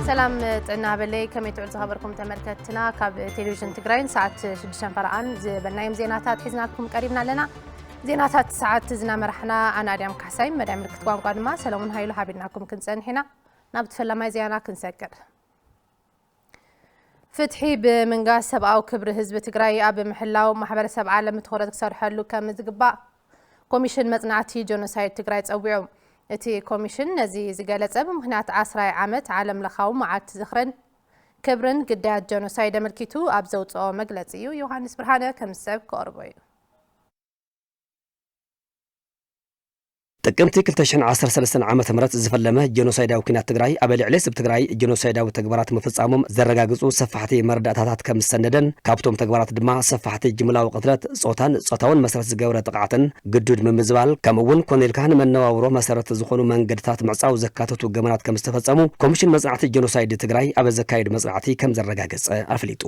ሰላም ጥዕና በለይ፣ ከመይ ትውዕሉ ዝኸበርኩም ተመልከትትና? ካብ ቴሌቪዥን ትግራይን ሰዓት ሽዱሽተ ፈረቓን ዝበልናዮም ዜናታት ሒዝናልኩም ቀሪብና ኣለና። ዜናታት ሰዓት ዝናመራሕና ኣነ ኣድያም ካሕሳይ፣ መዳይ ምልክት ቋንቋ ድማ ሰለሙን ሃይሉ ሓቢርናኩም ክንጸንሕ ኢና። ናብ ተፈላማይ ዜና ክንሰግር። ፍትሒ ብምንጋስ ሰብኣዊ ክብሪ ህዝቢ ትግራይ ኣብ ምሕላው ማሕበረሰብ ዓለም ትኹረት ክሰርሐሉ ከም ዝግባእ ኮሚሽን መጽናዕቲ ጀኖሳይድ ትግራይ ጸዊዑ። እቲ ኮሚሽን ነዚ ዝገለጸ ብምኽንያት ዓስራይ ዓመት ዓለም ለኻዊ መዓልቲ ዝኽርን ክብርን ግዳያት ጀኖሳይድ ኣመልኪቱ ኣብ ዘውጽኦ መግለጺ እዩ። ዮሃንስ ብርሃነ ከም ሰብ ክቐርቦ እዩ። ጥቅምቲ ክልተ ሽሕን ዓሰርተ ሰለስተን ዓመተ ምህረት ዝፈለመ ጀኖሳይዳዊ ኲናት ትግራይ ኣብ ልዕሊ ህዝቢ ትግራይ ጀኖሳይዳዊ ተግባራት ምፍጻሞም ዘረጋግጹ ሰፋሕቲ መረዳእታታት ከም ዝሰነደን ካብቶም ተግባራት ድማ ሰፋሕቲ ጅምላዊ ቅትለት፣ ጾታን ጾታውን መሰረት ዝገበረ ጥቕዓትን፣ ግዱድ ምምዝባል፣ ከምኡ እውን ኮነ ኢልካ ንመነባብሮ መሰረት ዝኾኑ መንገድታት ምዕጻው ዘካተቱ ገበናት ከም ዝተፈጸሙ ኮሚሽን መጽናዕቲ ጀኖሳይድ ትግራይ ኣብ ዘካየዱ መጽናዕቲ ከም ዘረጋገጸ ኣፍሊጡ።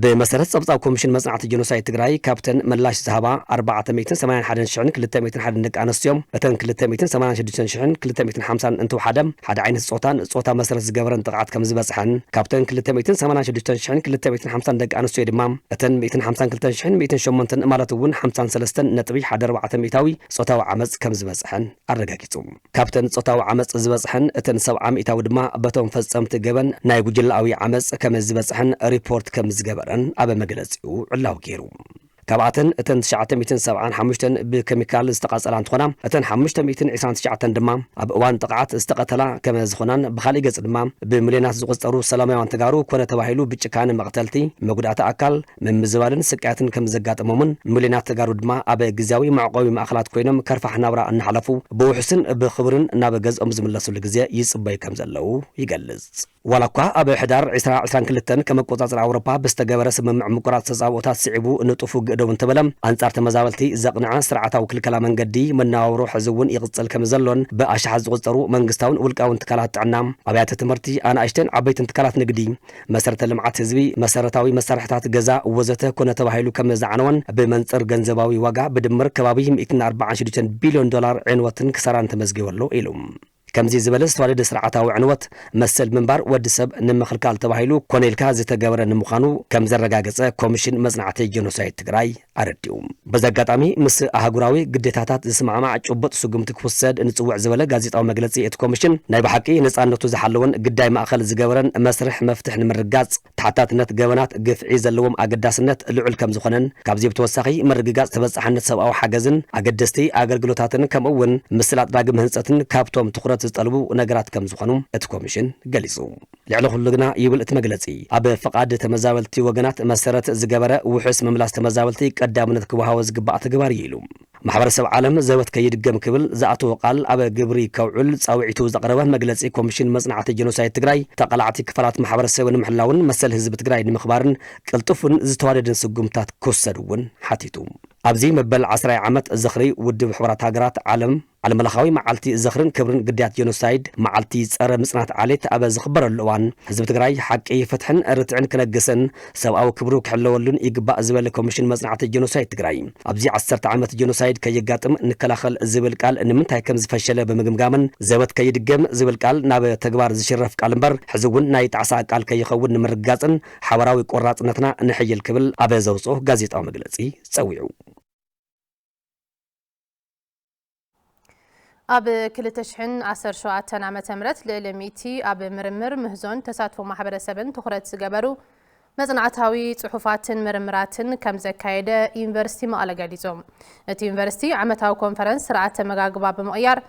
ብመሰረት ጸብጻብ ኮሚሽን መጽናዕቲ ጀኖሳይድ ትግራይ፣ ካብተን ምላሽ ዝሃባ ኣርባዕተ ሚእትን ሰማንያን ሓደን ሽሕን ክልተ ሚእትን ሓደን ደቂ ኣንስትዮ፣ እተን ክልተ ሚእትን ሰማንያን ሽዱሽተን ሽሕን ክልተ ሚእትን ሓምሳን እንትወሓደ፣ ሓደ ዓይነት ጾታን ጾታ መሰረት ዝገበረን ጥቕዓት ከም ዝበጽሐን፣ ካብተን ክልተ ሚእትን ሰማንያን ሽዱሽተን ሽሕን ክልተ ሚእትን ሓምሳን ደቂ ኣንስትዮ ድማ፣ እተን ሚእትን ሓምሳን ክልተን ሽሕን ሚእትን ሸሞንተን ማለት እውን ሓምሳን ሰለስተን ነጥቢ ሓደ ኣርባዕተ ሚእታዊ ጾታዊ ዓመጽ ከም ዝበጽሐን ኣረጋጊጹ። ካብተን ጾታዊ ዓመጽ ዝበጽሐን እተን ሰብዓ ሚእታዊ ድማ በቶም ፈጸምቲ ገበን ናይ ጉጅለኣዊ ዓመጽ ከም ዝበጽሐን ሪፖርት ከም ዝገበረን ኣብ መግለጺኡ ዕላዊ ገይሩ። ካብኣተን እተን ትሽዓተ ሚእትን ሰብዓን ሓሙሽተን ብኬሚካል ዝተቓጸላ እንትኾና፣ እተን ሓሙሽተ ሚእትን ዕስራን ትሽዓተን ድማ ኣብ እዋን ጥቕዓት ዝተቐተላ ከም ዝኾናን፣ ብኻልእ ገጽ ድማ ብሚልዮናት ዝቑጸሩ ሰላማውያን ተጋሩ ኮነ ተባሂሉ ብጭካነ መቕተልቲ፣ መጉዳእቲ ኣካል፣ ምምዝባልን ስቃያትን ከም ዘጋጠሞምን፣ ሚልዮናት ተጋሩ ድማ ኣብ ግዝያዊ መዕቆቢ ማእከላት ኮይኖም ከርፋሕ ናብራ እናሓለፉ ብውሑስን ብኽብርን ናብ ገዝኦም ዝምለሱሉ ግዜ ይጽበዩ ከም ዘለዉ ይገልጽ። ዋላ እኳ ኣብ ሕዳር ዕስራ ዕስራን ክልተን ከም ኣቆጻጽራ ኣውሮፓ ብዝተገበረ ስምምዕ ምቁራጽ ተጻብኦታት ስዒቡ ንጡፍ ውግእ ደው እንተበለ፣ ኣንጻር ተመዛበልቲ ዘቕንዐ ስርዓታዊ ክልከላ መንገዲ መነባብሮ ሕዚ እውን ይቕጽል ከም ዘሎን፣ ብኣሽሓት ዝቑጸሩ መንግስታውን ውልቃውን ትካላት ጥዕና፣ ኣብያተ ትምህርቲ፣ ኣናእሽተን ዓበይትን ትካላት ንግዲ፣ መሰረተ ልምዓት ህዝቢ፣ መሰረታዊ መሳርሕታት ገዛ ወዘተ ኮነ ተባሂሉ ከም ዝዓነወን፣ ብመንጽር ገንዘባዊ ዋጋ ብድምር ከባቢ ሚእትን ኣርባዓን ሽዱሽተን ቢልዮን ዶላር ዕንወትን ክሳራን ተመዝጊቡ ኣሎ ኢሉ። ከምዚ ዝበለ ዝተዋደደ ስርዓታዊ ዕንወት መሰል ምንባር ወዲ ሰብ ንምኽልካል ተባሂሉ ኮነ ኢልካ ዝተገበረ ንምዃኑ ከም ዘረጋገጸ ኮሚሽን መጽናዕቲ ጀኖሳይድ ትግራይ ኣረዲኡ። በዚ ኣጋጣሚ ምስ ኣህጉራዊ ግዴታታት ዝስማዕማዕ ጭቡጥ ስጉምቲ ክውሰድ ንጽውዕ ዝበለ ጋዜጣዊ መግለጺ እቲ ኮሚሽን፣ ናይ ብሓቂ ነጻነቱ ዝሓለወን ግዳይ ማእከል ዝገበረን መስርሕ መፍትሒ ንምርጋጽ፣ ተሓታትነት ገበናት ግፍዒ ዘለዎም ኣገዳስነት ልዑል ከም ዝኾነን፣ ካብዚ ብተወሳኺ ምርግጋጽ ተበጻሕነት ሰብኣዊ ሓገዝን ኣገደስቲ ኣገልግሎታትን ከምኡ እውን ምስላጥ ዳግም ህንጸትን ካብቶም ትኹረት ዝጠልቡ ነገራት ከም ዝኾኑ እቲ ኮሚሽን ገሊጹ። ልዕሊ ኩሉ ግና ይብል እቲ መግለጺ፣ ኣብ ፍቓድ ተመዛበልቲ ወገናት መሰረት ዝገበረ ውሑስ ምምላስ ተመዛበልቲ ቀዳምነት ክወሃቦ ዝግባእ ተግባር እዩ ኢሉ። ማሕበረሰብ ዓለም ዘበት ከይድገም ክብል ዝኣተዎ ቃል ኣብ ግብሪ ከውዕል ጻውዒቱ ዘቕረበ መግለጺ ኮሚሽን መጽናዕቲ ጀኖሳይድ ትግራይ፣ ተቓላዕቲ ክፋላት ማሕበረሰብ ንምሕላውን መሰል ህዝቢ ትግራይ ንምኽባርን ቅልጡፍን ዝተዋደደን ስጉምታት ክውሰድ እውን ሓቲቱ። ኣብዚ መበል ዓስራይ ዓመት ዝኽሪ ውድብ ሕቡራት ሃገራት ዓለም ዓለም ለኻዊ መዓልቲ ዝኽርን ክብርን ግዳያት ጀኖሳይድ፣ መዓልቲ ጸረ ምጽናት ዓሌት ኣብ ዝኽበረሉ እዋን፣ ህዝቢ ትግራይ ሓቂ፣ ፍትሕን ርትዕን ክነግስን ሰብኣዊ ክብሩ ክሕለወሉን ይግባእ ዝበለ ኮሚሽን መጽናዕቲ ጀኖሳይድ ትግራይ፣ ኣብዚ ዓሰርተ ዓመት ጀኖሳይድ ከየጋጥም ንከላኸል ዝብል ቃል ንምንታይ ከም ዝፈሸለ ብምግምጋምን፣ ዘበት ከይድገም ዝብል ቃል ናብ ተግባር ዝሽረፍ ቃል እምበር፣ ሕዚ እውን ናይ ጣዕሳ ቃል ከይኸውን ንምርግጋጽን ሓባራዊ ቆራጽነትና ነሐይል ክብል ኣብ ዘውጽኦ ጋዜጣዊ መግለጺ ጸዊዑ። ኣብ ክልተ ሽሕን ዓሰርተ ሸውዓተን ዓመተ ምህረት ልዕሊ ሚእቲ ኣብ ምርምር፣ ምህዞን ተሳትፎ ማሕበረሰብን ትኹረት ዝገበሩ መጽናዕታዊ ጽሑፋትን ምርምራትን ከም ዘካየደ ዩኒቨርሲቲ መቐለ ገሊጹ። እቲ ዩኒቨርሲቲ ዓመታዊ ኮንፈረንስ ስርዓተ መጋግባ ብምቕያር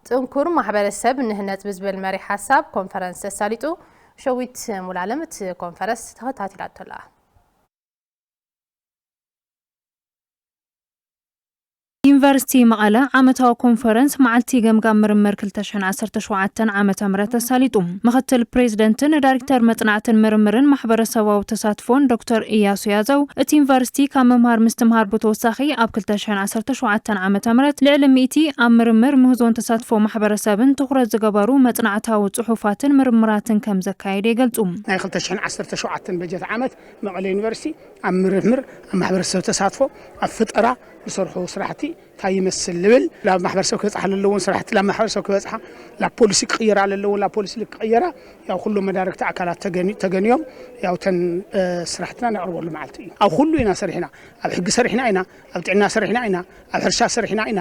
ጥንኩር ማሕበረሰብ ንህነጽ ብዝብል መሪሕ ሓሳብ ኮንፈረንስ ተሳሊጡ። ሸዊት ሙሉዓለም እቲ ኮንፈረንስ ተኸታቲላቶ ኣላ። ዩኒቨርሲቲ መቐለ ዓመታዊ ኮንፈረንስ መዓልቲ ገምጋም ምርምር ክልተ ሽሕን ዓሰርተ ሸውዓተን ዓመተ ምህረት ተሳሊጡ። ምኽትል ፕሬዚደንትን ዳይሬክተር መጽናዕትን ምርምርን ማሕበረሰባዊ ተሳትፎን ዶክተር እያሱ ያዘው፣ እቲ ዩኒቨርሲቲ ካብ ምምሃር ምስትምሃር ብተወሳኺ ኣብ ክልተ ሽሕን ዓሰርተ ሸውዓተን ዓመተ ምህረት ልዕሊ ሚእቲ ኣብ ምርምር ምህዞን ተሳትፎ ማሕበረሰብን ትኹረት ዝገበሩ መጽናዕታዊ ጽሑፋትን ምርምራትን ከም ዘካየደ ይገልጹ። ናይ ክልተ ሽሕን ዓሰርተ ሸውዓተን በጀት ዓመት መቐለ ዩኒቨርሲቲ ኣብ ምርምር፣ ኣብ ማሕበረሰብ ተሳትፎ፣ ኣብ ፈጠራ ዝሰርሑ ስራሕቲ እንታይ ይመስል ዝብል፣ ናብ ማሕበረሰብ ክበፅሓ ለለውን ስራሕቲ ናብ ማሕበረሰብ ክበፅሓ፣ ናብ ፖሊሲ ክቕየራ ለለውን ናብ ፖሊሲ ክቕየራ፣ ያው ኩሎም መዳርግቲ ኣካላት ተገኒ-፣ ተገንዮም፣ ያው ተን፣ እ፣ ስራሕትና ነቕርበሉ መዓልቲ እዩ። ኣብ ኩሉ ኢና ሰሪሕና። ኣብ ሕጊ ሰሪሕና ኢና፣ ኣብ ጥዕና ሰሪሕና ኢና፣ ኣብ ሕርሻ ሰሪሕና ኢና፣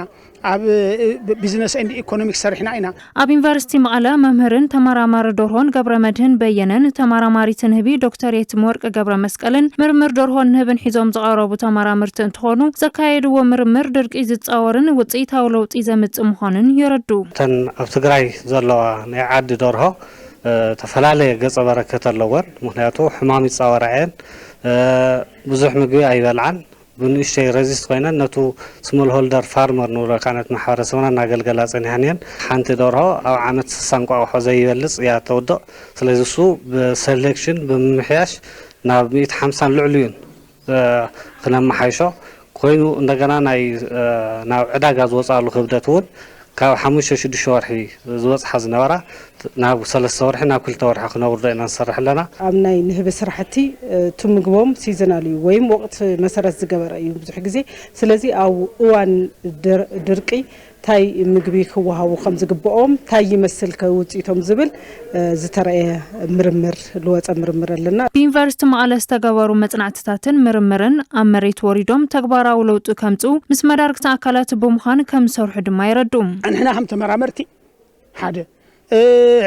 ኣብ፣ እ፣ ብ-፣ ቢዝነስ ኤንድ ኢኮኖሚክስ ሰሪሕና ኢና። ኣብ ዩኒቨርሲቲ መቐለ መምህርን ተመራማሪ ደርሆን ገብረ መድህን በየነን ተመራማሪት ንህቢ ዶክተር የትምወርቅ ገብረ መስቀልን ምርምር ደርሆን ንህብን ሒዞም ዝቐረቡ ተመራመርቲ እንትኾኑ፣ ዘካየድዎ ምርምር ድርቂ ዝፃወርን ውፅኢታዊ ለውጢ ዘምፅእ ምዃኑን የረዱ። እተን ኣብ ትግራይ ዘለዋ ናይ ዓዲ ደርሆ፣ እ፣ ተፈላለየ ገጸ በረከት ኣለወን። ምኽንያቱ ሕማም ይፃወራ እየን፣ እ፣ ብዙሕ ምግቢ ኣይበልዓን። ብንእሽተይ ረዚስት ኮይነን ነቱ ስሞል ሆልደር ፋርመር ንብሎ ካነት ማሕበረሰብና እናገልገላ ጸኒሐን እየን። ሓንቲ ደርሆ ኣብ ዓመት ስሳ እንቋቑሖ ዘይበልጽ እያ ተውድቕ። ስለዚ እሱ ብሰሌክሽን ብምምሕያሽ ናብ ሚእቲ ሓምሳን ልዕሊኡን፣ እ፣ ክነመሓይሾ ኮይኑ እንደገና ናይ፣ እ፣ ናብ ዕዳጋ ዝወጻሉ ክብደት እውን ካብ ሓሙሽተ ሽዱሽተ ወርሒ ዝበጽሓ ዝነበራ ናብ ሰለስተ ወርሒ ናብ ክልተ ወርሒ ክነውርዶ ኢና ንሰርሕ ኣለና። ኣብ ናይ ንህቢ ስራሕቲ፣ እ፣ እቲ ምግቦም ሲዝናል እዩ ወይም ወቕቲ መሰረት ዝገበረ እዩ ብዙሕ ግዜ። ስለዚ ኣብ እዋን ድር-፣ ድርቂ ታይ ምግቢ ክወሃቡ ከም ዝግብኦም፣ ታይ ይመስል ከ ውጽኢቶም ዝብል፣ እ፣ ዝተረእየ ምርምር፣ ዝወጸ ምርምር ኣለና። ብዩኒቨርሲቲ መቐለ ዝተገበሩ መጽናዕትታትን ምርምርን ኣብ መሬት ወሪዶም ተግባራዊ ለውጢ ከምጽኡ ምስ መዳርግቲ ኣካላት ብምዃን ከም ዝሰርሑ ድማ የረድኡ። ንሕና ከም ተመራመርቲ ሓደ፣ እ፣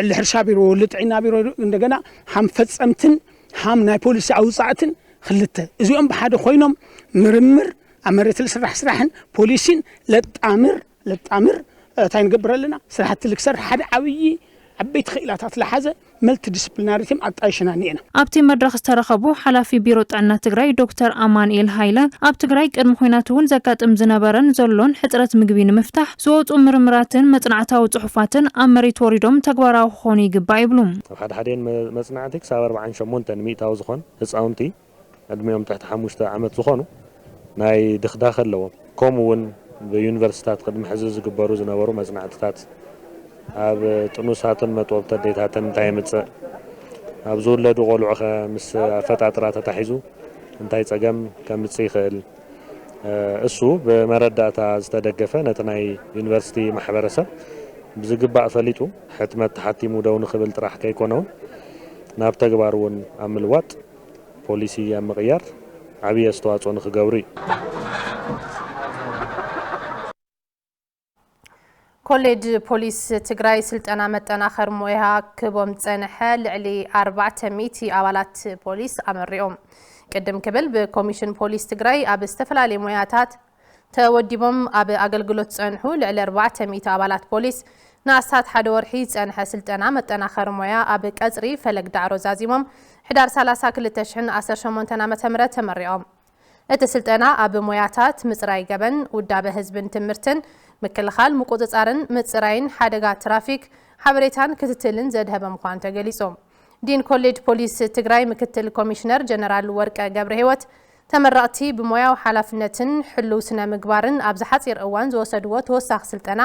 ልሕርሻ ቢሮ፣ ልጥዕና ቢሮ፣ እንደገና ሃም ፈጸምትን ሃም ናይ ፖሊሲ ኣውጻእትን ክልተ። እዚኦም ብሓደ ኮይኖም ምርምር፣ ኣብ መሬት ዝስራሕ ስራሕን ፖሊሲን ለጣምር፣ ለጣምር፣ እ፣ እንታይ ንገብር ኣለና? ስራሕቲ ልክሰርሕ ሓደ ዓብዪ፣ ዓበይቲ ክኢላታት ዝሓዘ መልቲ ዲስፕሊናሪ ቲም ኣጣይሽና እኒኤና። ኣብቲ መድረኽ ዝተረኸቡ ሓላፊ ቢሮ ጥዕና ትግራይ ዶክተር ኣማንኤል ሃይለ፣ ኣብ ትግራይ ቅድሚ ኹናት እውን ዘጋጥም ዝነበረን ዘሎን ሕፅረት ምግቢ ንምፍታሕ ዝወፁ ምርምራትን መፅናዕታዊ ፅሑፋትን ኣብ መሬት ወሪዶም ተግባራዊ ክኾኑ ይግባእ ይብሉ። ኣብ ሓደ ሓደን መ-፣ መጽናዕቲ ክሳብ ኣርባዓን ሸሞንተን ሚእታዊ ዝኾን ህጻውንቲ ዕድሚኦም ትሕቲ ሓሙሽተ ዓመት ዝኾኑ ናይ ድኽዳኸ ኣለዎም። ከምኡ እውን ብዩኒቨርሲታት ቅድሚ ሕዚ ዝግበሩ ዝነበሩ መጽናዕትታት ኣብ ጥኑሳትን መጥወብቲ ኣዴታትን እንታይ የምጽእ፣ ኣብ ዝውለዱ ቆልዑ ኸ ምስ ኣፈጣጥራ ተታሒዙ እንታይ ጸገም ከምጽእ ይኽእል፣ እ፣ እሱ ብመረዳእታ ዝተደገፈ ነቲ ናይ ዩኒቨርሲቲ ማሕበረሰብ ብዝግባእ ፈሊጡ ሕትመት ተሓቲሙ ደው ንኽብል ጥራሕ ከይኮነ እውን ናብ ተግባር እውን ኣብ ምልዋጥ ፖሊሲ ኣብ ምቕያር ዓብዪ ኣስተዋፅኦ ንኽገብሩ እዩ። ኮሌጅ ፖሊስ ትግራይ ስልጠና መጠናኸሪ ሞያ ክቦም ዝፀንሐ ልዕሊ ኣርባዕተ ሚእቲ ኣባላት ፖሊስ ኣመሪቖም። ቅድም ክብል ብኮሚሽን ፖሊስ ትግራይ ኣብ ዝተፈላለዩ ሞያታት ተወዲቦም ኣብ ኣገልግሎት ዝጸንሑ ልዕሊ ኣርባዕተ ሚእቲ ኣባላት ፖሊስ ንኣስታት ሓደ ወርሒ ዝጸንሐ ስልጠና መጠናኸሪ ሞያ ኣብ ቀጽሪ ፈለግ ዳዕሮ ዛዚሞም ሕዳር ሰላሳ ክልተ ሽሕን ዓሰርተ ሸሞንተን ዓመተ ምህረት ተመሪቖም። እቲ ስልጠና ኣብ ሞያታት ምጽራይ ገበን፣ ውዳበ ህዝብን ትምህርትን፣ ምክልኻል፣ ምቁጽጻርን ምጽራይን ሓደጋ ትራፊክ፣ ሓበሬታን ክትትልን ዘድሀበ ምዃኑ ተገሊጹ። ዲን ኮሌጅ ፖሊስ ትግራይ ምክትል ኮሚሽነር ጀነራል ወርቀ ገብረ ህይወት፣ ተመረቕቲ ብሞያዊ ሓላፍነትን ሕሉው ስነ ምግባርን ኣብዚ ሓጺር እዋን ዝወሰድዎ ተወሳኺ ስልጠና፣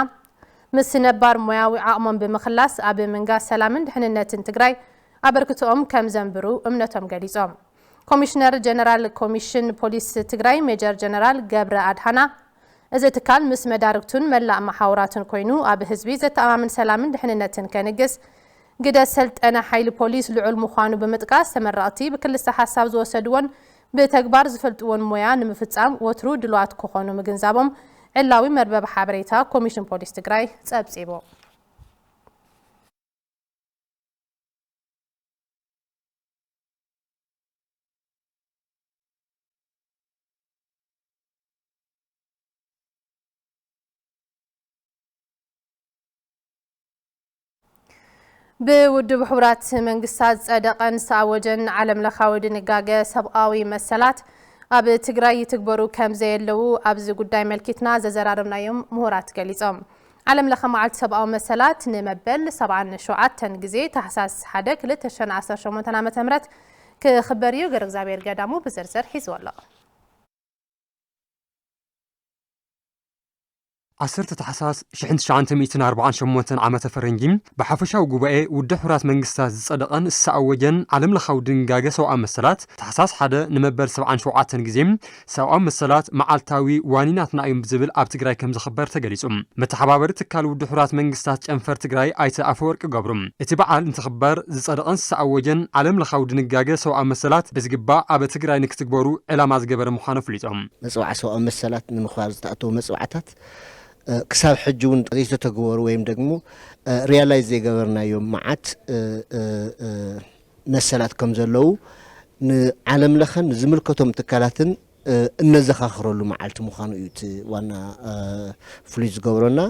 ምስ ነባር ሞያዊ ዓቕሞም ብምኽላስ ኣብ ምንጋስ ሰላምን ድሕንነትን ትግራይ ኣበርክቶኦም ከም ዘንብሩ እምነቶም ገሊጾም። ኮሚሽነር ጀነራል ኮሚሽን ፖሊስ ትግራይ ሜጀር ጀነራል ገብረ ኣድሃና፣ እዚ ትካል ምስ መዳርግቱን መላእ መሓውራቱን ኮይኑ ኣብ ህዝቢ ዘተኣማምን ሰላምን ድሕንነትን ከንግስ ግደ ሰልጠነ ሓይሊ ፖሊስ ልዑል ምዃኑ ብምጥቃስ፣ ተመረቕቲ ብክልሰ ሓሳብ ዝወሰድዎን ብተግባር ዝፈልጥዎን ሞያ ንምፍጻም ወትሩ ድሉዋት ክኾኑ ምግንዛቦም ዕላዊ መርበብ ሓበሬታ ኮሚሽን ፖሊስ ትግራይ ጸብጺቡ። ብውድብ ሕቡራት መንግስታት ዝጸደቐን ዝተኣወጀን ዓለም ለኻዊ ድንጋገ ሰብኣዊ መሰላት ኣብ ትግራይ ይትግበሩ ከም ዘየለዉ ኣብዚ ጉዳይ መልኪትና ዘዘራረብናዮም ምሁራት ገሊጾም። ዓለም ለኸ መዓልቲ ሰብኣዊ መሰላት ንመበል ሰብዓን ሸውዓተን ግዜ ታሕሳስ ሓደ ክልተ ሽሕን ዓሰርተ ሸሞንተን ዓመተ ምህረት ክኽበር እዩ። ገረ እግዚኣብሔር ገዳሙ ብዝርዝር ሒዝዎ ኣሎ። ዓሰርተ ታሕሳስ ሽሕን ትሽዓተ ሚእትን ኣርባዓን ሸሞንተን ዓመተ ፈረንጂ ብሓፈሻዊ ጉባኤ ውድብ ሕቡራት መንግስታት ዝጸደቐን ዝተኣወጀን ዓለም ለኻዊ ድንጋገ ሰብኣዊ መሰላት ታሕሳስ ሓደ ንመበል ሰብዓን ሸውዓተን ግዜ ሰብኣዊ መሰላት መዓልታዊ ዋኒናትና እዮም ብዝብል ኣብ ትግራይ ከም ዝኽበር ተገሊጹ። መተሓባበሪ ትካል ውድብ ሕቡራት መንግስታት ጨንፈር ትግራይ ኣይተ ኣፈወርቂ ገብሩ፣ እቲ በዓል እንትኽበር ዝጸደቐን ዝተኣወጀን ዓለም ለኻዊ ድንጋገ ሰብኣዊ መሰላት ብዝግባእ ኣብ ትግራይ ንክትግበሩ ዕላማ ዝገበረ ምዃኑ ኣፍሊጦም። መጽዋዕ ሰብኣዊ መሰላት ንምኽባር ዝተኣተዉ መጽዋዕታት፣ እ፣ ክሳብ ሕጂ እውን ዘይተተግበሩ ወይም ደግሞ፣ እ፣ ሪያላይዝ ዘይገበርናዮም መዓት፣ እ፣ እ፣ እ፣ መሰላት ከም ዘለዉ ንዓለም ለኸን ዝምልከቶም ትካላትን፣ እ፣ እነዘኻኽረሉ መዓልቲ ምዃኑ እዩ እቲ ዋና፣ እ፣ ፍሉይ ዝገብረና።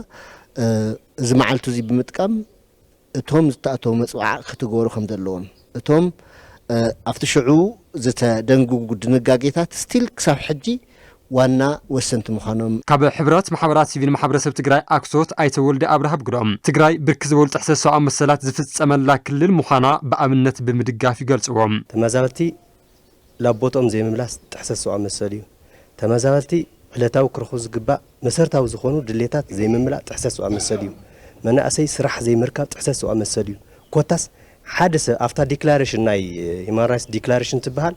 እ፣ እዚ መዓልቲ እዚ ብምጥቃም እቶም ዝተኣተዉ መጽዋዕ ክትግበሩ ከም ዘለዎም፣ እቶም፣ እ፣ ኣብቲ ሽዑ ዝተደንግጉ ድንጋጌታት ስቲል ክሳብ ሕጂ ዋና ወሰንቲ ምዃኖም። ካብ ሕብረት ማሕበራት ሲቪል ማሕበረሰብ ትግራይ ኣክሶት ኣይተ ወልደ ኣብርሃ ብግደኦም፣ ትግራይ ብርክ ዝበሉ ጥሕሰት ሰብኣዊ መሰላት ዝፍጸመላ ክልል ምዃና ብኣብነት ብምድጋፍ ይገልጽዎ። ተመዛበልቲ ላቦትኦም ዘይምምላስ ጥሕሰት ሰብኣዊ መሰል እዩ። ተመዛበልቲ ዕለታዊ ክረኽቡ ዝግባእ መሰረታዊ ዝኾኑ ድሌታት ዘይምምላእ ጥሕሰት ሰብኣዊ መሰል እዩ። መናእሰይ ስራሕ ዘይምርካብ ጥሕሰት ሰብኣዊ መሰል እዩ። ኮታስ ሓደ ሰብ ኣብታ ዲክላሬሽን ናይ ሂማን ራይትስ ዲክላሬሽን ትበሃል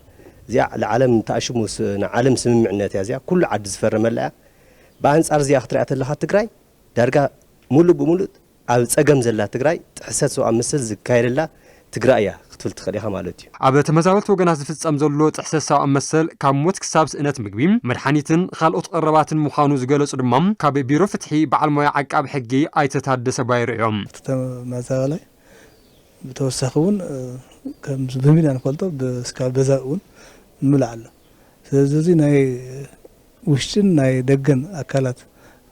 እዚኣ ንዓለም ተኣሽሙ ስ-፣ ንዓለም ስምምዕነት እያ እዚኣ ኩሉ ዓዲ ዝፈረመላ እያ። ብኣንጻር እዚኣ ክትሪኣ ተለኻ ትግራይ ዳርጋ ሙሉእ ብሙሉእ ኣብ ጸገም ዘላ ትግራይ ጥሕሰት ሰብኣዊ መሰል ዝካየደላ ትግራይ እያ ክትብል ትኽእል ኢኻ ማለት እዩ። ኣብ ተመዛበልቲ ወገናት ዝፍጸም ዘሎ ጥሕሰት ሰብኣዊ መሰል ካብ ሞት ክሳብ ስእነት ምግቢ፣ መድሓኒትን ካልኦት ቀረባትን ምዃኑ ዝገለጹ ድማ ካብ ቢሮ ፍትሒ በዓል ሞያ ዓቃቢ ሕጊ ኣይተ ታደሰ ባይሩ እዮም። እቲ ተመዛባላይ ብተወሳኺ እውን፣ እ፣ ከም ብሚድያ ንፈልጦ ብ-፣ እስካብ ገዛ እውን ምምላእ ኣሎ። ስለዚ እዚ ናይ ውሽጥን ናይ ደገን ኣካላት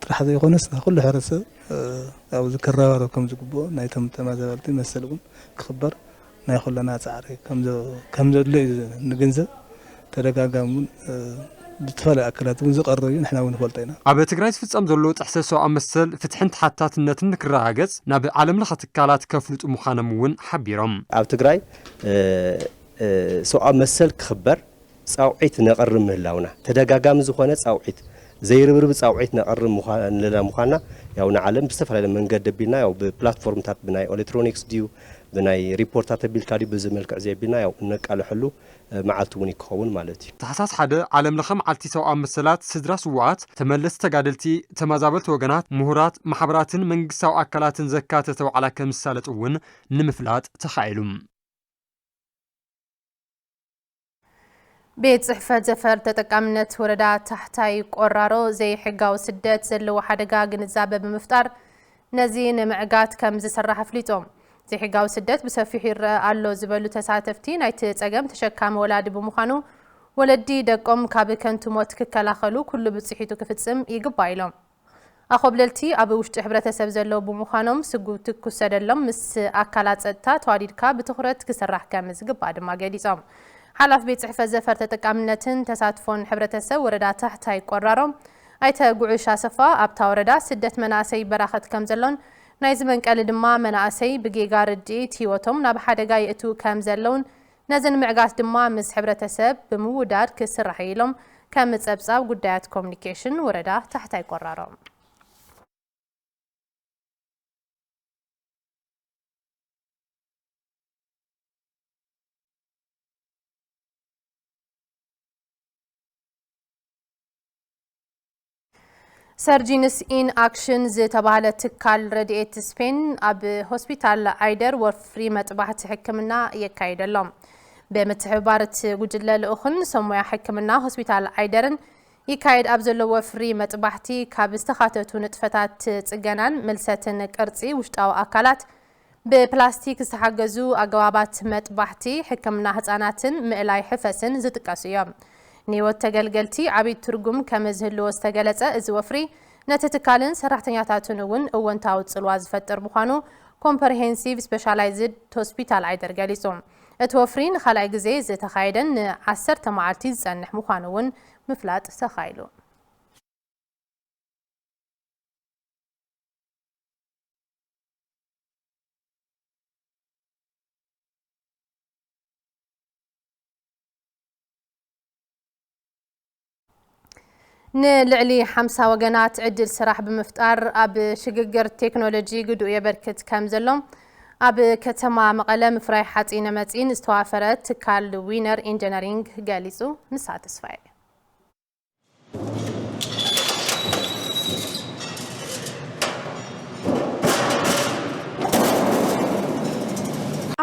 ጥራሕ ዘይኮነስ ናይ ኩሉ ሕብረተሰብ፣ እ፣ ኣብዚ ክረባረብ ከም ዝግብኦ ናይቶም ተመዛበልቲ መሰል እውን ክኽበር ናይ ኩለና ጻዕሪ ከም ዘ-፣ ከም ዘድሎ እዩ ንግንዘብ። ተደጋጋሚ እውን፣ እ፣ ብዝተፈላለዩ ኣካላት እውን ዝቐርብ እዩ፣ ንሕና እውን ንፈልጦ ኢና። ኣብ ትግራይ ዝፍጸም ዘሎ ጥሕሰት ሰብኣዊ መሰል ፍትሕን ተሓታትነትን ንክረጋገጽ ናብ ዓለም ለኸ ትካላት ከፍልጡ ምዃኖም እውን ሓቢሮም። ኣብ ትግራይ፣ እ፣ እ፣ ሰብኣዊ መሰል ክኽበር ጻውዒት ነቕርብ ምህላውና፣ ተደጋጋሚ ዝኾነ ጻውዒት፣ ዘይርብርብ ጻውዒት ነቕርብ ምዃ-፣ ንላ ምዃንና፣ ያው ንዓለም ብዝተፈላለየ መንገዲ ኣቢልና፣ ያው ብፕላትፎርምታት፣ ብናይ ኤሌክትሮኒክስ ድዩ፣ ብናይ ሪፖርታት ኣቢልካ ድዩ፣ በዚ መልክዕ እዚ ኣቢልና፣ ያው እነቃልሐሉ፣ እ፣ መዓልቲ እውን እዩ ክኸውን ማለት እዩ። ታሕሳስ ሓደ ዓለም ለኸ መዓልቲ ሰብኣዊ መሰላት፣ ስድራ ስዉኣት፣ ተመለስቲ ተጋደልቲ፣ ተመዛበልቲ ወገናት፣ ምሁራት፣ ማሕበራትን መንግስታዊ ኣካላትን ዘካተተ ዋዕላ ከም ዝሳለጥ እውን ንምፍላጥ ተኻኢሉ። ቤት ጽሕፈት ዘፈር ተጠቃምነት ወረዳ ታሕታይ ቆራሮ ዘይሕጋዊ ስደት ዘለዎ ሓደጋ ግንዛበ ብምፍጣር ነዚ ንምዕጋት ከም ዝስራሕ ኣፍሊጦም። ዘይሕጋዊ ስደት ብሰፊሑ ይረአ ኣሎ ዝበሉ ተሳተፍቲ፣ ናይቲ ጸገም ተሸካሚ ወላዲ ብምዃኑ፣ ወለዲ ደቆም ካብ ከንቱ ሞት ክከላኸሉ ኩሉ ብጽሒቱ ክፍጽም ይግባእ ኢሎም። ኣኾብለልቲ ኣብ ውሽጢ ሕብረተሰብ ዘለዉ ብምዃኖም፣ ስጉምቲ ክውሰደሎም ምስ ኣካላት ጸጥታ ተዋዲድካ ብትኹረት ክስራሕ ከም ዝግባእ ድማ ገሊጾም። ሓላፊ ቤት ጽሕፈት ዘፈር ተጠቃምነትን ተሳትፎን ሕብረተሰብ ወረዳ ታሕታይ ቆራሮ ኣይተ ጉዑሽ ኣሰፋ፣ ኣብታ ወረዳ ስደት መናእሰይ ይበራኸት ከም ዘሎን ናይዚ መንቀሊ ድማ መናእሰይ ብጌጋ ርድኢት ህይወቶም ናብ ሓደጋ የእትዉ ከም ዘለውን ነዚ ንምዕጋት ድማ ምስ ሕብረተሰብ ብምውዳድ ክስራሕ እዩ ኢሎም ከም ጸብጻብ ጉዳያት ኮሙኒኬሽን ወረዳ ታሕታይ ቆራሮ። ሰርጂንስ ኢን ኣክሽን ዝተባህለ ትካል ረድኤት ስፔን ኣብ ሆስፒታል ዓይደር ወፍሪ መጥባሕቲ ሕክምና የካይድ ኣሎ። ብምትሕብባር እቲ ጉጅለ ልኡኽን ሰብ ሞያ ሕክምና ሆስፒታል ዓይደርን ይካየድ ኣብ ዘሎ ወፍሪ መጥባሕቲ ካብ ዝተኻተቱ ንጥፈታት ጽገናን ምልሰትን ቅርጺ ውሽጣዊ ኣካላት፣ ብፕላስቲክ ዝተሓገዙ ኣገባባት መጥባሕቲ፣ ሕክምና ህጻናትን ምእላይ ሕፈስን ዝጥቀሱ እዮም። ንህይወት ተገልገልቲ ዓብዪ ትርጉም ከም ዝህልዎ ዝተገለጸ እዚ ወፍሪ፣ ነቲ ትካልን ሰራሕተኛታቱን እውን እወንታዊ ጽልዋ ዝፈጥር ምዃኑ ኮምፕረሄንሲቭ ስፔሻላይዝድ ሆስፒታል ዓይደር ገሊጹ። እቲ ወፍሪ ንኻልኣይ ግዜ ዝተኻየደን ንዓሰርተ መዓልቲ ዝጸንሕ ምዃኑ እውን ምፍላጥ ተኻኢሉ። ንልዕሊ ሓምሳ ወገናት ዕድል ስራሕ ብምፍጣር ኣብ ሽግግር ቴክኖሎጂ ግድኡ የበርክት ከም ዘሎ ኣብ ከተማ መቐለ ምፍራይ ሓፂነ መፂን ዝተዋፈረ ትካል ዊነር ኢንጂነሪንግ ገሊፁ። ንሳ ተስፋዬ።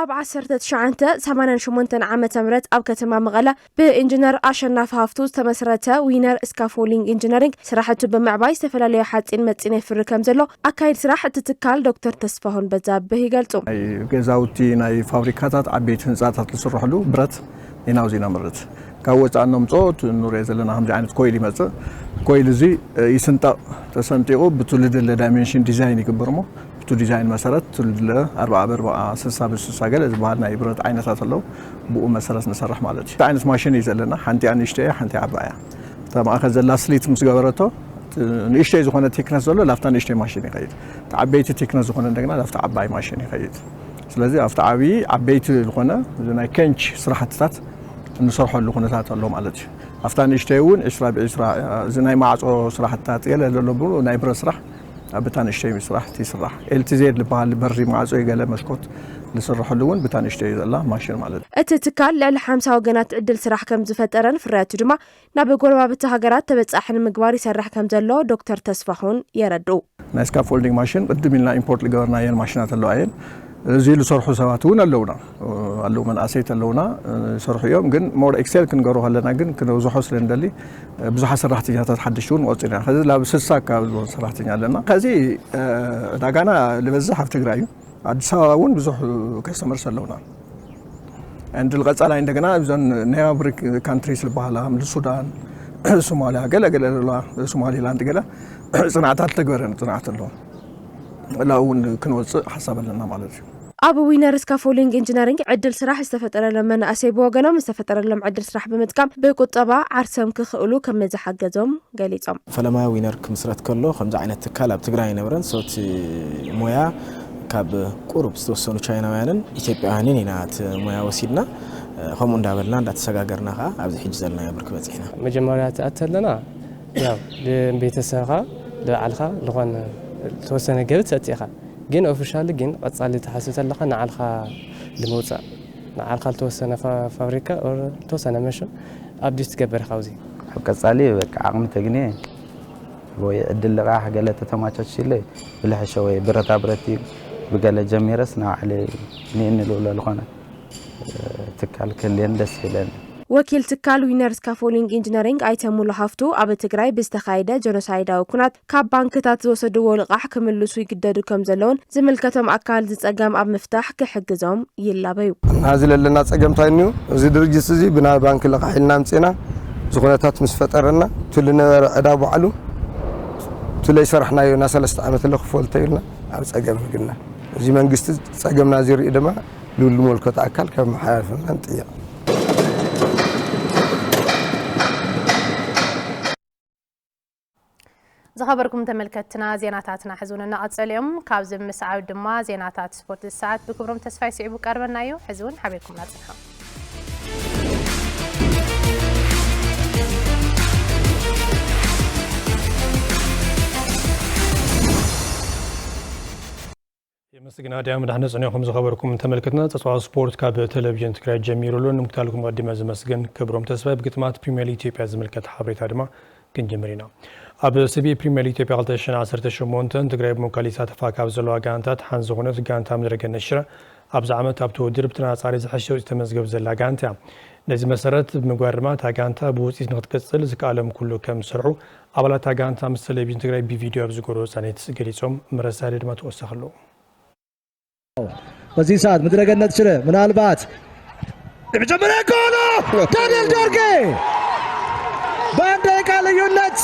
ኣብ ዓሰርተ ትሽዓተ ሰማንያን ሸሞንተን ዓመተ ምህረት ኣብ ከተማ መቐለ ብኢንጂነር ኣሸናፊ ሃፍቱ ዝተመስረተ ዊነር ስካፎሊንግ ኢንጂነሪንግ ስራሕቱ ብምዕባይ ዝተፈላለዩ ሓፂን መፂን የፍሪ ከም ዘሎ ኣካይድ ስራሕ እቲ ትካል ዶክተር ተስፋሁን በዛብህ ይገልፁ። ናይ ገዛውቲ፣ ናይ ፋብሪካታት ዓበይቲ ህንፃታት ዝስርሕሉ ብረት ኢና ኣብዚ ነምርት። ካብ ወፃኢ እነምፅኦ እቲ ንሪኦ ዘለና ከምዚ ዓይነት ኮይል ይመፅእ። ኮይል እዚ ይስንጠቕ፣ ተሰንጢቑ ብትውልዲ ዳይሜንሽን ዲዛይን ይግበር እሞ ብቱ ዲዛይን መሰረት ትልለ ኣርብዓ ብኣርብዓ፣ ስሳ ብስሳ ገለ ዝበሃል ናይ ብረት ዓይነታት ኣለዉ። ብኡ መሰረት ንሰርሕ ማለት እዩ። ክልተ ዓይነት ማሽን እዩ ዘለና። ሓንቲኣ ንእሽተይ እያ፣ ሓንቲኣ ዓባይ እያ። እታ ማእኸል ዘላ ስሊት ምስ ገበረቶ፣ እቲ ንእሽተይ ዝኾነ ቴክነስ ዘሎ ላብታ ንእሽተይ ማሽን ይኸይድ። እቲ ዓበይቲ ቴክነስ ዝኾነ እንደገና ላብታ ዓባይ ማሽን ይኸይድ። ስለዚ ኣብቲ ዓብዪ ዓበይቲ ዝኾነ እዚ ናይ ከንች ስራሕትታት እንሰርሐሉ ኩነታት ኣሎ ማለት እዩ። ኣብታ ንእሽተይ እውን ዕስራ ብዕስራ፣ እዚ ናይ ማዕፆ ስራሕትታት ገለ ዘሎ ብኡ ናይ ብረት ስራሕ ኣብ እታ ንእሽተይ ስራሕ ይስራሕ። ኤልቲዜድ ዝበሃል በሪ ማዕጾ ገለ መስኮት ዝስርሐሉ እውን ብታ ንእሽተይ ዘላ ማሽን ማለት እዩ። እቲ ትካል ልዕሊ ሓምሳ ወገናት ዕድል ስራሕ ከም ዝፈጠረን ፍርያቱ ድማ ናብ ጎረባብቲ ሃገራት ተበጻሒ ንምግባር ይሰርሕ ከም ዘሎ ዶክተር ተስፋሁን የረድኡ። ናይ ስካፎልዲንግ ማሽን ቅድም ኢልና ኢምፖርት ዝገበርናየን ማሽናት ኣለዋ እየን። እዚ ዝሰርሑ ሰባት እውን ኣለውና። ኣለዉ፣ መናእሰይት ኣለዉና፣ ይሰርሑ እዮም። ግን ሞር ኤክሴል ክንገሩ ከለና ግን ክነብዝሖ ስለ ንደሊ ብዙሓት ሰራሕተኛታት ሓደሽቲ እውን ንቆፅር ኢና። ከዚ ናብ ስልሳ ኣካባቢ ዝኾኑ ሰራሕተኛ ኣለና። ከዚ ዕዳጋና ዝበዝሕ ኣብ ትግራይ እዩ። ኣዲስ ኣበባ እውን ብዙሕ ከስተመርስ ኣለውና። እንድል ቀፃላይ እንደገና እዞን ኔባብሪክ ካንትሪስ ዝበሃላ ምድ ሱዳን፣ ሶማሊያ፣ ገለ ገለ ዘለዋ፣ ሶማሊላንድ ገለ ፅንዓታት ተግበረን ፅንዓት ኣለዎ። ላ እውን ክንወፅእ ሓሳብ ኣለና ማለት እዩ። ኣብ ዊነር ስካፎሊንግ ኢንጂነሪንግ ዕድል ስራሕ ዝተፈጠረሎም መናእሰይ ብወገኖም ዝተፈጠረሎም ዕድል ስራሕ ብምጥቃም ብቁጠባ ዓርሶም ክኽእሉ ከም ዝሓገዞም ገሊጾም። ፈለማ ዊነር ክምስረት ከሎ ከምዚ ዓይነት ትካል ኣብ ትግራይ ኣይነበረን። So እቲ ሞያ ካብ ቁሩብ ዝተወሰኑ ቻይናውያንን ኢትዮጵያውያንን ኢና እቲ ሞያ ወሲድና። ከምኡ እንዳበልና እንዳተሰጋገርና ከዓ ኣብዚ ሕጂ ዘለናዮ ብርኪ በፂሕና። መጀመርያ ትኣተለና ያው ንቤተሰብኻ ንባዕልኻ ዝኾነ ዝተወሰነ ገቢ ትሰጥ ኢኻ። ግን ኦፊሻሊ ግን ቀጻሊ ትሓስብ ተለኻ ንዓልኻ ንምውጻእ፣ ንዓልኻ ዝተወሰነ ፋ-፣ ፋብሪካ ኦር ዝተወሰነ መሽን ኣፕዴት ትገብር ኢኻ ኣብዚ። ኣብ ቀጻሊ በቃ ዓቕሚ ተግንየ ወይ ዕድል ልቓሕ ገለ ተተማቻችለይ ብልሕሸ ወይ ብረታ ብረት እዩ ብገለ ጀሚረስ ንባዕለይ ንእኒ ልብሎ ዝኾነ ትካል ክህልየን ደስ ይብለኒ። ወኪል ትካል ዊነር ስካፎሊንግ ኢንጂነሪንግ ኣይተ ሙሉ ሃፍቱ ኣብ ትግራይ ብዝተኻየደ ጀኖሳይዳዊ ኩናት ካብ ባንክታት ዝወሰድዎ ልቓሕ ክምልሱ ይግደዱ ከም ዘለውን ዝምልከቶም ኣካል ዝጸገም ኣብ ምፍታሕ ክሕግዞም ይላበዩ። ናዚ ለለና ጸገም እንታይ እዩ? እዚ ድርጅት እዚ ብናይ ባንክ ልቓሕ ኢልና ኣምጺእና፣ እዚ ኩነታት ምስ ፈጠረና፣ እቲ ዝነበረ ዕዳ ባዕሉ፣ እቲ ለይሰራሕናዮ ና ሰለስተ ዓመት ለክፈል ተይልና ኣብ ጸገም ህግና። እዚ መንግስቲ ጸገምና እዚ ርኢ ድማ ልውል ዝመልከቶ ኣካል ካብ መሓላለፍና ንጥየቕ። ዝኸበርኩም ተመልከትና፣ ዜናታትና ሕዚ እውን እናቐጸሉ እዮም። ካብዚ ምስዓብ ድማ ዜናታት ስፖርት ሰዓት ብክብሮም ተስፋይ ስዒቡ ቀርበና እዩ። ሕዚ እውን ሓቢርኩምና ጽንሑ። የመስግና ዲያም ዳሕነ ጽንዕኹም ዝኸበርኩም ተመልከትና። ጸጽዋ ስፖርት ካብ ቴሌቪዥን ትግራይ ጀሚሩ ኣሎ። ንምክታልኩም ቀዲመ ዝመስገን ክብሮም ተስፋይ። ብግጥማት ፕሪምየር ሊግ ኢትዮጵያ ዝምልከት ሓበሬታ ድማ ክንጅምር ኢና። ኣብ ስቢ ፕሪምየር ሊግ ኢትዮጵያ ክልተ ሽሕን ዓሰርተ ሸሞንተን ትግራይ ብምውካል ይሳተፋ ካብ ዘለዋ ጋንታት ሓንቲ ዝኾነት ጋንታ ምድረገነት ሽረ ኣብዚ ዓመት ኣብቲ ውድድር ብተነጻጻሪ ዝሐሸ ውፅኢት ተመዝገብ ዘላ ጋንታ እያ። ነዚ መሰረት ብምግባር ድማ እታ ጋንታ ብውፅኢት ንክትቅፅል ዝከኣሎም ኩሉ ከም ዝሰርሑ ኣባላት እታ ጋንታ ምስ ቴሌቪዥን ትግራይ ብቪድዮ ኣብ ዝገበርዎ ፃኒት ገሊፆም። ምረሳ ድማ ተወሰኸ ኣለዎ። በዚህ ሰዓት ምድረገነት ሽረ ምናልባት የመጀመሪያ ጎል ዳንኤል ጆርጌ በአንድ ደቂቃ ልዩነት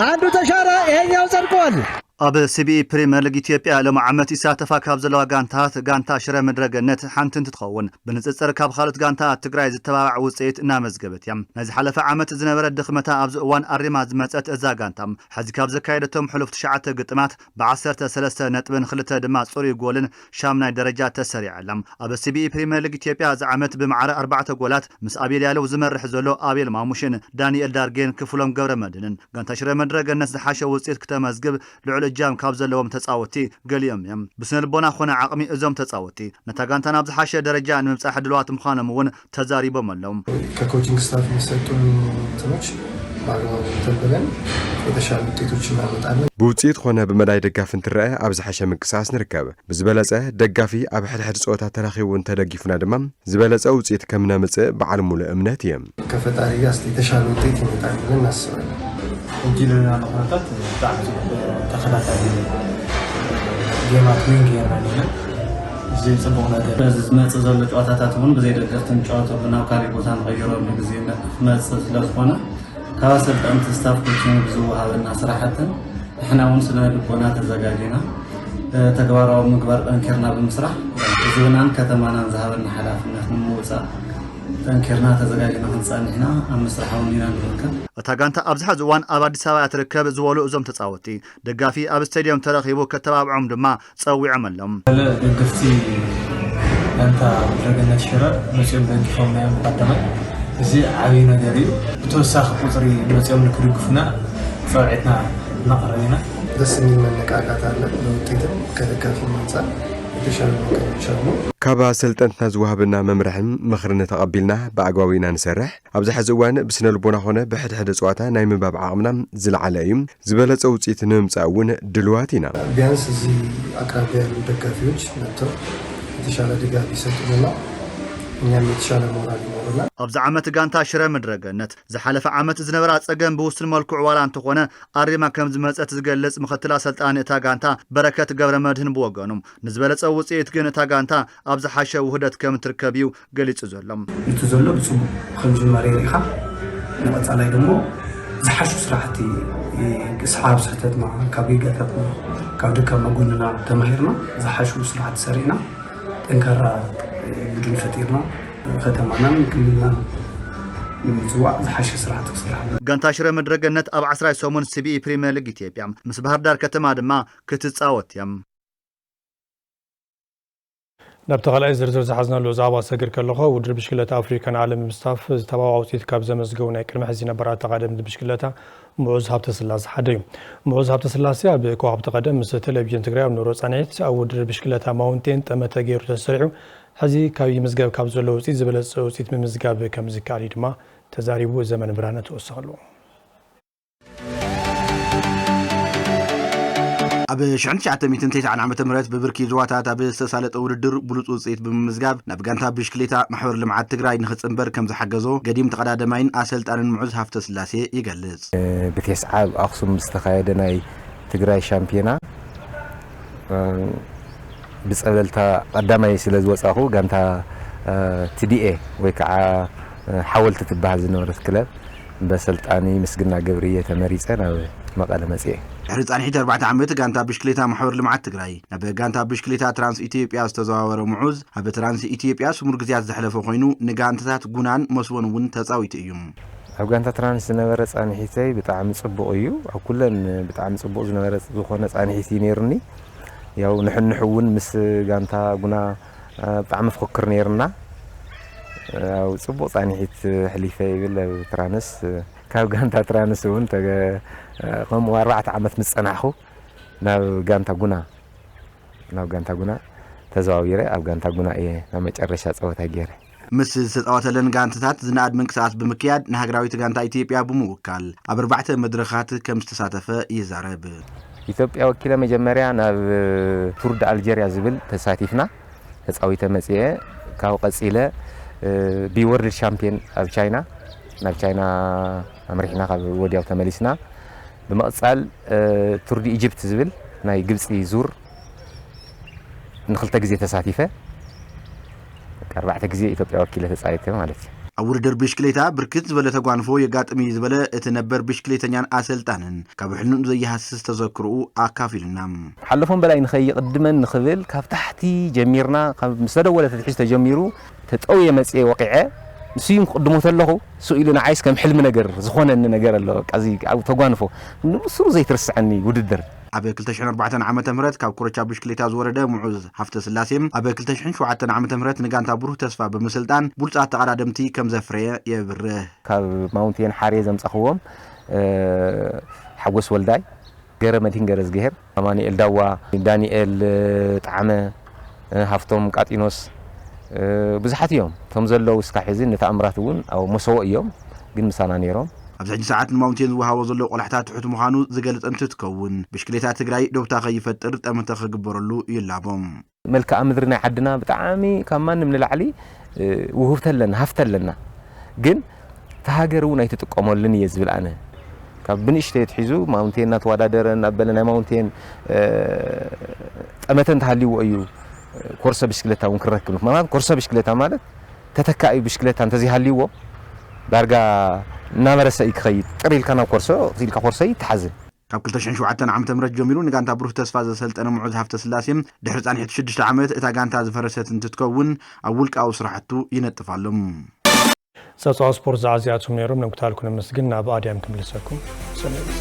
አንዱ ተሻረ፣ ይሄኛው ጸድቋል። ኣብ ሲቢኢ ፕሪምየር ሊግ ኢትዮጵያ ሎም ዓመት ይሳተፋ ካብ ዘለዋ ጋንታት ጋንታ ሽረ ምድረ ገነት ሓንቲ እንትትኸውን፣ ብንጽጽር ካብ ካልኦት ጋንታት ትግራይ ዝተባባዕ ውጽኢት እናመዝገበት እያ። ናይ ዝሓለፈ ዓመት ዝነበረ ድኽመታ ኣብዚ እዋን ኣሪማ ዝመጸት እዛ ጋንታ፣ ሕዚ ካብ ዘካየደቶም ሕሉፍ ትሽዓተ ግጥማት ብዓሰርተ ሰለስተ ነጥብን ክልተ ድማ ጽሩይ ጎልን ሻምናይ ደረጃ ተሰሪዓ ኣላ። ኣብ ሲቢኢ ፕሪምየር ሊግ ኢትዮጵያ እዚ ዓመት ብማዕረ ኣርባዕተ ጎላት ምስ ኣቤል ያለው ዝመርሕ ዘሎ ኣቤል ማሙሽን ዳንኤል ዳርጌን ክፍሎም ገብረ መድህንን ጋንታ ሽረ ምድረ ገነት ዝሓሸ ውጽኢት ክተመዝግብ ልዑል እጃም ካብ ዘለዎም ተጻወትቲ ገሊኦም እዮም። ብስነ ልቦና ኮነ ዓቕሚ እዞም ተጻወትቲ ነታ ጋንታ ናብ ዝሓሸ ደረጃ ንምብጻሕ ድልዋት ምዃኖም እውን ተዛሪቦም ኣለዉ። ከኮችንግ ስታፍ የሚሰጡን እንትኖች በአግባቡ እንትን ብለን የተሻሉ ውጤቶች እናመጣለን። ብውጽኢት ኾነ ብመዳይ ደጋፊ እንትረአ ኣብ ዝሓሸ ምንቅስቃስ ንርከብ። ብዝበለጸ ደጋፊ ኣብ ሕድሕድ ጸወታ ተረኺቡ እንተደጊፉና ድማ ዝበለጸ ውጽኢት ከም ነምጽእ በዓል ሙሉእ እምነት እየ። ከፈጣሪ ጋር እስቲ የተሻለ ውጤት ይመጣል ብለን እናስባለን። ሕጂ ዘለና ኩነታት ብጣዕሚ ጽቡቕ፣ ተኸታታሊ ጌማት ዊን ጌርና ኣለና። እዚ ጽቡቕ ነገር። እዚ ዝመጽእ ዘሎ ጨዋታታት እውን ብዘይ ደገፍቲ ንጫወተሉ ናብ ካሊእ ቦታ ንቐይረሉ ግዜ ክመጽእ ስለ ዝኾነ ካብ ኣሰልጠንቲ ስታፍ ኮችንግ ብዝወሃበና ስራሕትን ንሕና እውን ስነ ልቦና ተዘጋጅና ተግባራዊ ምግባር ጠንኪርና ብምስራሕ ህዝብናን ከተማናን ዝሃበና ሓላፍነት ንምውጻእ ጠንኪርና ተዘጋጅና ክንጸንሕና ኣብ ምስራሕ እውን ኢና ንርከብ። እታ ጋንታ ኣብዚ ሕዚ እዋን ኣብ ኣዲስ ኣበባ ትርከብ ዝበሉ እዞም ተጻወትቲ፣ ደጋፊ ኣብ ስቴድዮም ተረኺቡ ከተባብዖም ድማ ጸዊዖም ኣለዉ። ገለ ደገፍቲ ጋንታ ምድረገነት ሽረ መጺኦም ደጊፎምና እዮም ብቐዳማይ። እዚ ዓብዪ ነገር እዩ። ብተወሳኺ ቁጽሪ መጺኦም ንክድግፉና ጸውዒትና እናቕረብ ኢና። ደስ የሚል መነቃቃት አለ። ለውጤትም ከደጋፊም አንጻር የተሻሉ ነገሮች አሉ። ካብ ኣሰልጠንትና ዝወሃበና መምርሕን ምኽርን ተቐቢልና ብኣግባቡ ኢና ንሰርሕ። ኣብዚ ሕዚ እዋን ብስነ ልቦና ኾነ ብሕድሕድ ጸዋታ ናይ ምንባብ ዓቕምና ዝለዓለ እዩ። ዝበለጸ ውጽኢት ንምምጻእ እውን ድልዋት ኢና። ቢያንስ እዚህ አቅራቢያ ያሉ ደጋፊዎች መጥተው የተሻለ ድጋፍ ይሰጡንና እኛም የተሻለ ሞራል ይኖረናል። ኣብዚ ዓመት ጋንታ ሽረ ምድረ ገነት ዝሓለፈ ዓመት ዝነበራ ጸገም ብውሱን መልክዑ ዋላ እንተኾነ ኣሪማ ከም ዝመጸት ዝገልጽ ምኽትል ኣሰልጣኒ እታ ጋንታ በረከት ገብረ መድህን ብወገኑ፣ ንዝበለጸ ውጽኢት ግን እታ ጋንታ ኣብ ዝሓሸ ውህደት ከም ትርከብ እዩ ገሊጹ ዘሎ። እቲ ዘሎ ብጽቡቕ ከም ጅማሬ ርኢኻ፣ ንቐጻላይ ደሞ ዝሓሹ ስራሕቲ፣ ስሓብ ስሕተትና፣ ካብ ጌጋታትና፣ ካብ ደካማ ጎንና ተማሂርና፣ ዝሓሹ ስራሕቲ ሰሪዕና፣ ጠንካራ ቡድን ፈጢርና፣ ከተማናን ክልልናን ንምጽዋዕ ዝሓሸ ስራሕቲ ክስራሕ ኣለዎ። ጋንታ ሽረ ምድረ ገነት ኣብ ዓስራይ ሰሙን ሲቢኢ ፕሪምየር ሊግ ኢትዮጵያ ምስ ባህር ዳር ከተማ ድማ ክትጻወት እያ። ናብቲ ካልኣይ ዝርዝር ዝሓዝናሉ ዛዕባ ሰግር ከለኹ፣ ውድድር ብሽክለታ ኣፍሪካ ንዓለም ብምስታፍ ዝተባባዕ ውፅኢት ካብ ዘመዝገቡ ናይ ቅድሚ ሕዚ ነባራት ተቓደምቲ ብሽክለታ ምዑዝ ሃብተስላሴ ሓደ እዩ። ምዑዝ ሃብተስላሴ ኣብ ከዋኽብቲ ቀደም ምስ ቴሌቪዥን ትግራይ ኣብ ንሮ ፃንሒት ኣብ ውድድር ብሽክለታ ማውንቴን ጠመተ ገይሩ ተሰሪዑ ሕዚ ካብ ይምዝገብ ካብ ዘሎ ውፅኢት ዝበለፀ ውፅኢት ምምዝጋብ ከም ዝከኣል እዩ ድማ ተዛሪቡ። ዘመን ብርሃነ ተወሰኸሉ። ኣብ ሽሕን ትሽዓተ ሚእትን ተስዓን ዓመተ ምህረት ብብርኪ ዞባታት ኣብ ዝተሳለጠ ውድድር ብሉጽ ውጽኢት ብምምዝጋብ ናብ ጋንታ ብሽክሌታ ማሕበር ልምዓት ትግራይ ንኽጽንበር ከም ዝሓገዞ ገዲም ተቐዳደማይን ኣሰልጣንን ምዑዝ ሃፍተስላሴ ይገልጽ። ብቴስዓ ኣብ ኣኽሱም ዝተኻየደ ናይ ትግራይ ሻምፒዮና ብጸበልታ ቀዳማይ ስለ ዝወጻኹ ጋንታ ቲዲኤ ወይ ከዓ ሓወልቲ ትበሃል ዝነበረት ክለብ በሰልጣኒ ምስግና ገብርየ ተመሪጸ ናብ መቐለ መጽየ። ድሕሪ ጻንሒት ኣርባዕተ ዓመት ጋንታ ብሽክሌታ ማሕበር ልምዓት ትግራይ ናብ ጋንታ ብሽክሌታ ትራንስ ኢትዮጵያ ዝተዘዋወረ ምዑዝ ኣብ ትራንስ ኢትዮጵያ ስሙር ግዜያት ዘሕለፈ ኮይኑ ንጋንታታት ጉናን መስቦን እውን ተጻዊቱ እዩ። ኣብ ጋንታ ትራንስ ዝነበረ ጻንሒተይ ብጣዕሚ ጽቡቕ እዩ። ኣብ ኩለን ብጣዕሚ ጽቡቕ ዝነበረ ዝኾነ ጻንሒት እዩ ነይሩኒ። ያው ንሕንሕ እውን ምስ ጋንታ ጉና ብጣዕሚ ፍክክር ነይርና። ያው ጽቡቕ ጻንሒት ሕሊፈ ይብል ኣብ ትራንስ። ካብ ጋንታ ትራንስ እውን ተገ-፣ ከምኡ ኣርባዕተ ዓመት ምስ ጸናሕኩ ናብ ጋንታ ጉና፣ ናብ ጋንታ ጉና ተዘዋዊረ ኣብ ጋንታ ጉና እየ ናብ መጨረሻ ጸወታ ገይረ። ምስ ዝተጻወተለን ጋንታታት ዝነኣድ ምንቅስቃስ ብምክያድ ንሃገራዊት ጋንታ ኢትዮጵያ ብምውካል ኣብ ኣርባዕተ መድረኻት ከም ዝተሳተፈ ይዛረብ። ኢትዮጵያ ወኪለ መጀመርያ ናብ ቱር ድ ኣልጀርያ ዝብል ተሳቲፍና ተጻዊተ መጽየ። ካብ ቀጺለ ቢ ወርልድ ሻምፒዮን ኣብ ቻይና፣ ናብ ቻይና ኣምሪሕና ካብ ወዲያው ተመሊስና። ብምቕጻል ቱር ድ ኢጅፕት ዝብል ናይ ግብጺ ዙር ንክልተ ግዜ ተሳቲፈ። ኣርባዕተ ግዜ ኢትዮጵያ ወኪለ ተጻዊተ ማለት እዩ። ኣብ ውድድር ብሽክሌታ ብርክት ዝበለ ተጓንፎ የጋጥም እዩ ዝበለ እቲ ነበር ብሽክሌተኛን ኣሰልጣንን፣ ካብ ሕልኑ ዘይሃስስ ተዘክርኡ ኣካፊሉና። ሓለፎም በላይ ንኸይቕድመን ንኽብል ካብ ታሕቲ ጀሚርና፣ ካብ ምስ ተደወለ ተትሒዝ ተጀሚሩ፣ ተጠውየ መጽየ ወቂዐ፣ ንሱ እዩ ክቕድሞ ተለኹ፣ ስኡ ኢሉ ንዓይስ ከም ሕልሚ ነገር ዝኾነኒ ነገር ኣሎ። በቃ፣ እዚ ኣብ ተጓንፎ ንብስሩ ዘይትርስዐኒ ውድድር። ኣብ ክልተ ሽሕን ኣርባዕተን ዓመተ ምህረት ካብ ኮረቻ ብሽክሌታ ዝወረደ ሙዑዝ ሃፍተ ስላሴ፣ ኣብ ክልተ ሽሕን ሸውዓተን ዓመተ ምህረት ንጋንታ ብሩህ ተስፋ ብምስልጣን ብሉጻት ተቐዳደምቲ ከም ዘፍረየ የብርህ። ካብ ማውንቴን ሓርየ ዘምጻኽዎም፣ እ፣ ሓጎስ ወልዳይ፣ ገረ መድሂን ገረዝግሄር፣ ኣማኑኤል ዳዋ፣ ዳንኤል ጣዕመ፣ ሃፍቶም ቃጢኖስ፣ ብዙሓት እዮም። እቶም ዘለዉ እስካዕ ሕዚ ንተኣምራት እውን ኣብ መሰቦ እዮም፣ ግን ምሳና ነይሮም። ኣብዚ ሕጂ ሰዓት ንማውንቴን ዝወሃቦ ዘሎ ቆላሕታ ትሑት ምዃኑ ዝገልጽ እንትትከውን፣ ብሽክሌታ ትግራይ ዶብታ ከይፈጥር ጠመተ ክግበረሉ ይላቦ። መልክዓ ምድሪ ናይ ዓድና ብጣዕሚ ካብ ማንም ንላዕሊ፣ እ፣ ውህብቲ ኣለና፣ ሃፍቲ ኣለና። ግን እታ ሃገር እውን ኣይትጥቀመሉን እየ ዝብል ኣነ። ካብ ብንእሽተይ ኣትሒዙ ማውንቴን እናተወዳደረ እናበለ ናይ ማውንቴን፣ እ፣ ጠመተ እንተሃልይዎ እዩ ኮርሶ ብሽክሌታ እውን ክረክብ። ምኽንያቱ ኮርሶ ብሽክሌታ ማለት ተተካኢ ብሽክሌታ እንተዘይሃልይዎ ዳርጋ እናመረሰ እዩ ክኸይድ። ጥር ኢልካ ናብ ኮርሶ፣ ኢልካ ኮርሶ ይተሓዝን። ካብ ክልተ ሽሕን ሸውዓተን ዓመተ ምህረት ጀሚሩ ንጋንታ ብሩህ ተስፋ ዘሰልጠነ ሙዑዝ ሃፍተ ስላሴ፣ ድሕሪ ጻንሒት ሽዱሽተ ዓመት እታ ጋንታ ዝፈረሰት እንትትከውን፣ ኣብ ውልቃዊ ስራሕቱ ይነጥፍ ኣሎ። ጸብጻብ ስፖርት ዝዓዚኣቶም ነይሮም። ነንኩታልኩ ነመስግን። ናብ ኣድያም ክምልሰኩም። ሰናይ ግዜ።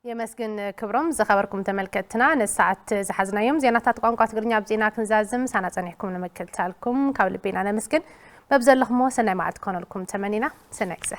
የመስግን ክብሮም። ዝኸበርኩም ተመልከትና፣ ንሰዓት ዝሓዝናዮም ዜናታት ቋንቋ ትግርኛ ኣብ ዜና ክንዛዝም ሳና ጸኒሕኩም ንምክትታልኩም ካብ ልቤና ነመስግን። በብዘለኹሞ ሰናይ መዓልቲ ክኾነልኩም ተመኒና። ሰናይ ግዜ።